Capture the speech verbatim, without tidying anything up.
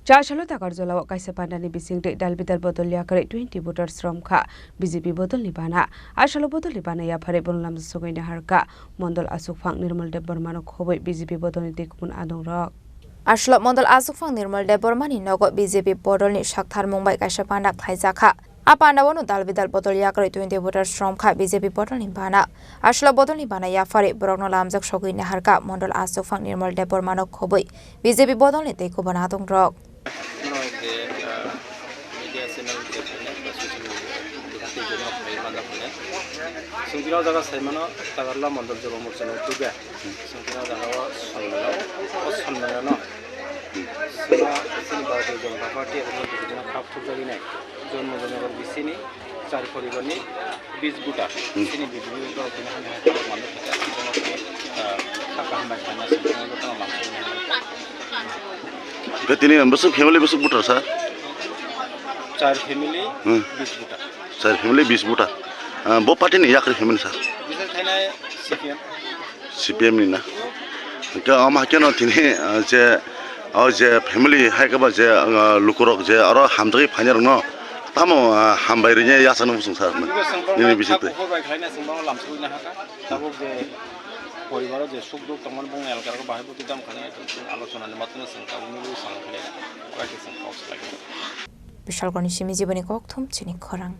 Chasalo Takarjala o kaisa pandani bisingtwi dalbidal bodol yakarwi twenty voters romkha B J P bodolni bana. Asalo bodolni bana yapharwi bono lamjak sogwi naharkha Mondol Asukphang Nirmal Debbarmano khobwi B J P bodolni tei kubun adongrok. Asalo Mondol Asukphang Nirmal Debbarmani nogo B J P bodolni saktharmung bai kaisa panda khlaijakha. A pandao no dalbidal bodol yakarwi twenty voters romkha B J P bodolni bana. Asalo bodolni bana yapharwi borokno lamjak sogwi naharkha Mondol Asukphang Nirmal Debbarmano khobwi B J P bodolni tei kubun adongrok. Norok je, ah, media channel je phainai, ba social media, je tei je norok phai manda phainai. Chwng tini o jaga sai mano, Takarjala Mondol Joba Morcha no tuga. Chwng tini o jaga o sonnano, o sonnano. Sima, sini Bharatiya Janata Party abo no B J P no khap thukjagwi nai. Janmojanagar bisini char poribarni bis buta. Hmm. Sini B J P dol tini hamya hai borok mano kisa, ang bono tini, ah, saka hambai khaina sini jotono lamsogwi nai. Hwnkhe tini bwswk family bwswk buta sa? Char family, Hmm. bis buta. Char family bis buta. Ah, bo party ni yakarwi family sa? Bising thainai C P M. C P M ni na. Hwnkhe omo hai kheno tini, ah, je, o je family hai khe ba je, ah, lukurok je oro hamjagwi phainai rokno tamo, ah, hambai rwnya yachakno muchung sa nini bisingtwi. Tabuk je poribaro je suk duk tongmani bongni elkargo bahai bo twi tamo khainai alochonani matwino chwng tabuk nini bwskango khainai khe chwng kok swlai. Bishalgorni simi jiboni kokthum chini khorang.